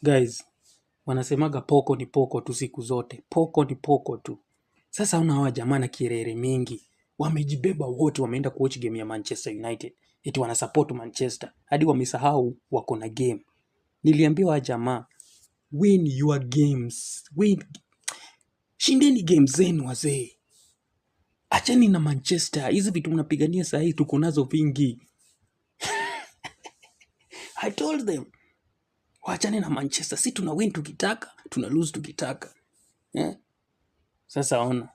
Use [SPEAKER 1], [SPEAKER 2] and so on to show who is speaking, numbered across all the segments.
[SPEAKER 1] Guys, wanasemaga poko ni poko tu siku zote, poko ni poko tu. Sasa una hawa jamaa na kirere mingi, wamejibeba wote, wameenda kuwatch game ya Manchester United, eti wanasupport Manchester hadi wamesahau wako na game. Niliambiwa hawa jamaa, win your games, win, shindeni game zenu wazee, acheni na Manchester. Hizi vitu mnapigania saa hii tuko nazo vingi. I told them waachane na Manchester, si tuna win tukitaka, tuna lose tukitaka, eh? Sasa ona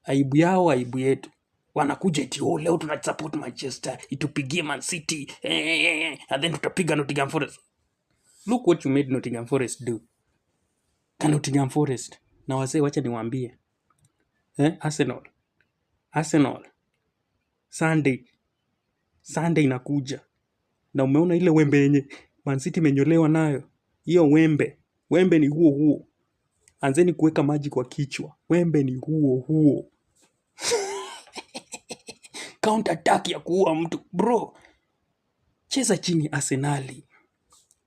[SPEAKER 1] aibu yao, aibu yetu. Wanakuja eti oh, leo tuna support Manchester itupigie Man City and then tutapiga Nottingham Forest. Look what you made Nottingham Forest do. Ka Nottingham Forest na wazee, wacha niwaambie, eh, Arsenal, Arsenal Sunday, Sunday inakuja na umeona ile wembe yenye Man City imenyolewa nayo, hiyo wembe, wembe ni huo huo. Anzeni kuweka maji kwa kichwa, wembe ni huo huo. Counter attack ya kuua mtu bro, cheza chini Arsenali.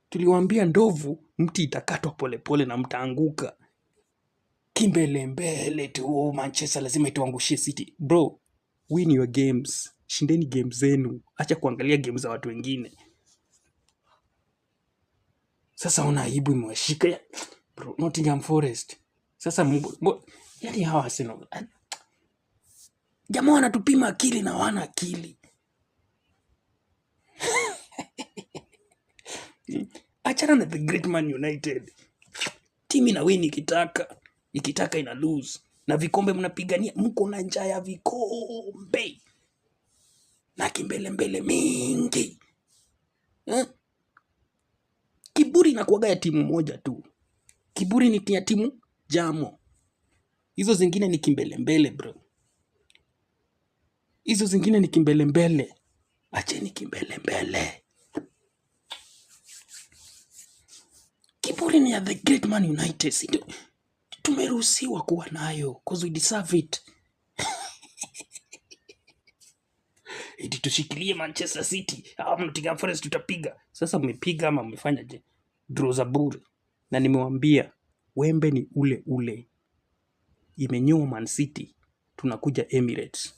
[SPEAKER 1] Tuliwaambia ndovu mti itakatwa polepole na mtaanguka. Kimbelembele tu, oh, Manchester lazima ituangushie City. Bro, win your games, shindeni game zenu, acha kuangalia game za watu wengine. Sasa una aibu imewashika bro, Nottingham Forest. Sasa yani hawa Arsenal jamaa wanatupima akili na wana akili. Achana na the great Man United. Timu ina win ikitaka, ikitaka ina lose. Na vikombe mnapigania, mko na njaa ya vikombe na kimbelembele mingi, eh? Kiburi inakuwaga ya timu moja tu. Kiburi ni ya timu jamo, hizo zingine ni kimbelembele bro, hizo zingine ni kimbelembele. Acheni kimbelembele. Kiburi ni ya the great Man United, si ndio? Tumeruhusiwa kuwa nayo cause we deserve it. Eti tushikilie Manchester City au Nottingham Forest tutapiga. Sasa mmepiga ama mmefanya je? Draw za bure. Na nimewambia wembe ni ule ule, imenyoa Man City, tunakuja Emirates.